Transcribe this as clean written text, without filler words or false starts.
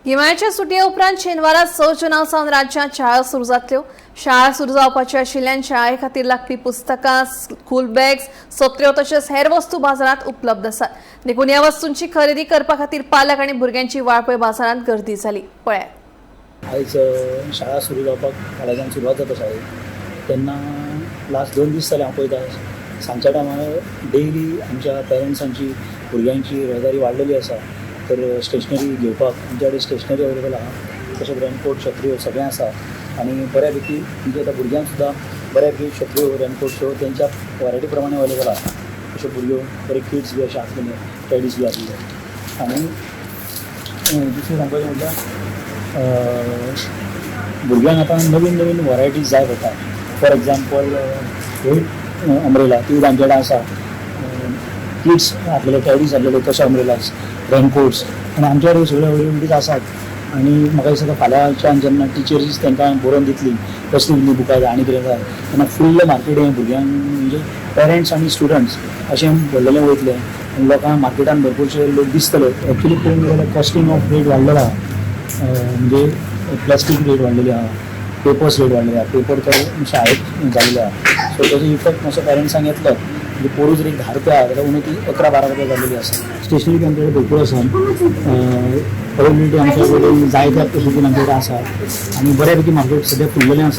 गिमाळ्याच्या सुटये उपरांत शेनवारा 6 जुना सावन राज्यांत शाळा सुरू जातल्यो. शाळा सुरू जावपाची आशिल्ल्यान शाळे खातीर लागपी पुस्तकां, स्कूल बॅग्स, सत्र्यो तशेंच हेर वस्तू बाजारांत उपलब्ध आसात. देखून ह्या वस्तूंची खरेदी करपा खातीर पालक आनी भुरग्यांची वाळपय बाजारांत गर्दी जाली. पळयात. आयज शाळा सुरू जावपाक फाल्यांच्यान सुरवात जाता शाळेक. तेन्ना लास्ट 2 दीस जाले हांव पळयता, सांजच्या टायमार डेली आमच्या पेरंट्सांची, भुरग्यांची येरादारी वाडलेली आसा. तर स्टेशनरी घेवपाक आमच्या कडेन स्टेशनरी अवेलेबल आहा, तशेंच रेनकोट, छत्र्यो सगळें आसा. आनी बऱ्यापैकी म्हणजे आतां भुरग्यांक सुद्दां बऱ्यापैकी छत्र्यो, रेनकोट्यो तेंच्या वरायटी प्रमाणे अवेलेबल आहा. अश्यो भुरग्यो बरे किड्स बी अशे आसलेले, टेडीज बी आसले. आनी दुसरें सांगपाचें म्हटल्यार भुरग्यांक आतां नवीन नवीन वरायटीज जाय पडटा. फॉर एग्जाम्पल, हे अम्ब्रेला, ती आमचे कडेन आसा. किड्स आसलेले, टॅडीज आसलेले, तशे अम्ब्रेलास, रेनकोट्स आनी आमच्या कडेन सगळ्यो अवेलेबिलिटीज आसात. आनी म्हाका दिसता फाल्यांच्यान जेन्ना टिचर्स तांकां बरोवन दितली कसली कसली बुकां जाय आनी कितें जाय, तेन्ना फुल्ल मार्केट हें भुरग्यांक, म्हणजे पेरंट्स आनी स्टुडंट्स अशें भरलेलें वयतलें आनी लोकांक मार्केटान भरपूरशे लोक दिसतले. एक्चुली पळोवंक गेल्यार कॉस्टिंग ऑफ रेट वाडलेलो आहा. म्हणजे प्लास्टीक रेट वाडलेली आहा, पेपर्स रेट वाडलेले आहा. पेपर तर शाळेत जाल्ले आहा, सो ताजो इफेक्ट मातसो पेरंट्सांक येतलो. म्हणजे पोरूं जर एक 10 रुपया आहा जाल्यार अंदू ती 11-12 रुपया जाल्लेली आसा. स्टेशनरी बी आमचे कडेन भरपूर आसा. अवेलेबिलिटी आमच्या कडेन जाय त्या पद्दतीन आमचे कडेन आसा आनी बऱ्यापैकी मार्केट सद्या फुललेलें आसा.